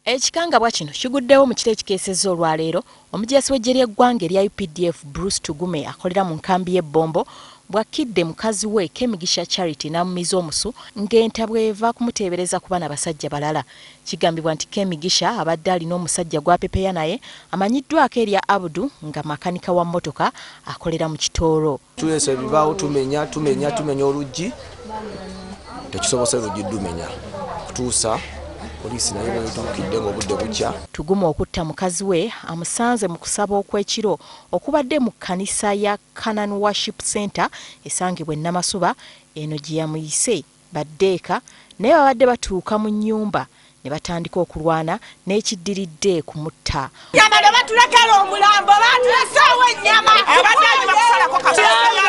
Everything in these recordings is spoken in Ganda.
Ekikangabwa kino kiguddewo mu kiro ekikeesezza olwaleero omujaasi w'eggye ly'eggwanga erya UPDF Bruce Tugume akolera mu nkambi y'e Bombo bw'akkidde mukazi we Kemigisha Charity n'amumiza omusu ng'entabwe eva kumuteebereza kuba na basajja balala. Kigambibwa nti Kemigisha abadde alina omusajja gw'apepeya naye amanyiddwako erya Abdu nga makanika wa mmotoka akolera mu Kitooro. Tuleese ebibaawo tumenya tumenya tumenya oluggi, tekisobose luggi dumenya kutuusa poliisi naye bwetuukidde ng'obudde bukya. Tugume okutta mukazi we amusanze mu kusaba okw'ekiro okubadde mu kkanisa ya Canaan Worship Center esangibwa e Namasuba eno gye yamuyise badde eka naye babadde batuuka mu nnyumba ne batandika okulwana n'ekiddiridde kumutta. Ennyama ne batulekera omulambo, batuleseewo ennyama. Abadde anyuma kusalako kasajja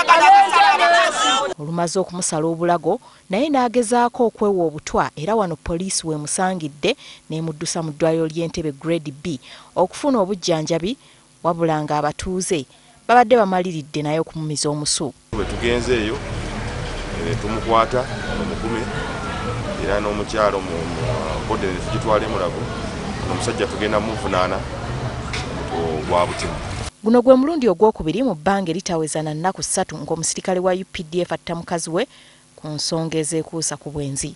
gano agasala abakazi. Olumaze okumusala obulago naye n'agezaako okwewa obutwa era wano poliisi weemusangidde n'emuddusa mu ddwaliro ly'Entebbe Grade B okufuna obujjanjabi wabula ng'abatuuze babadde bamaliridde naye okumumiza omusu. Bwe tugenze eyo ne tumukwata omugume era n'omukyalo mu bode ne tugitwala e Mulago, omusajja tugenda muvunaana gwa butemu. Guno gwe mulundi ogwokubiri mu bbanga eritaweza na nnaku ssatu ng'omusirikale wa UPDF atta mukazi we ku nsonga ezeekuusa ku bwenzi.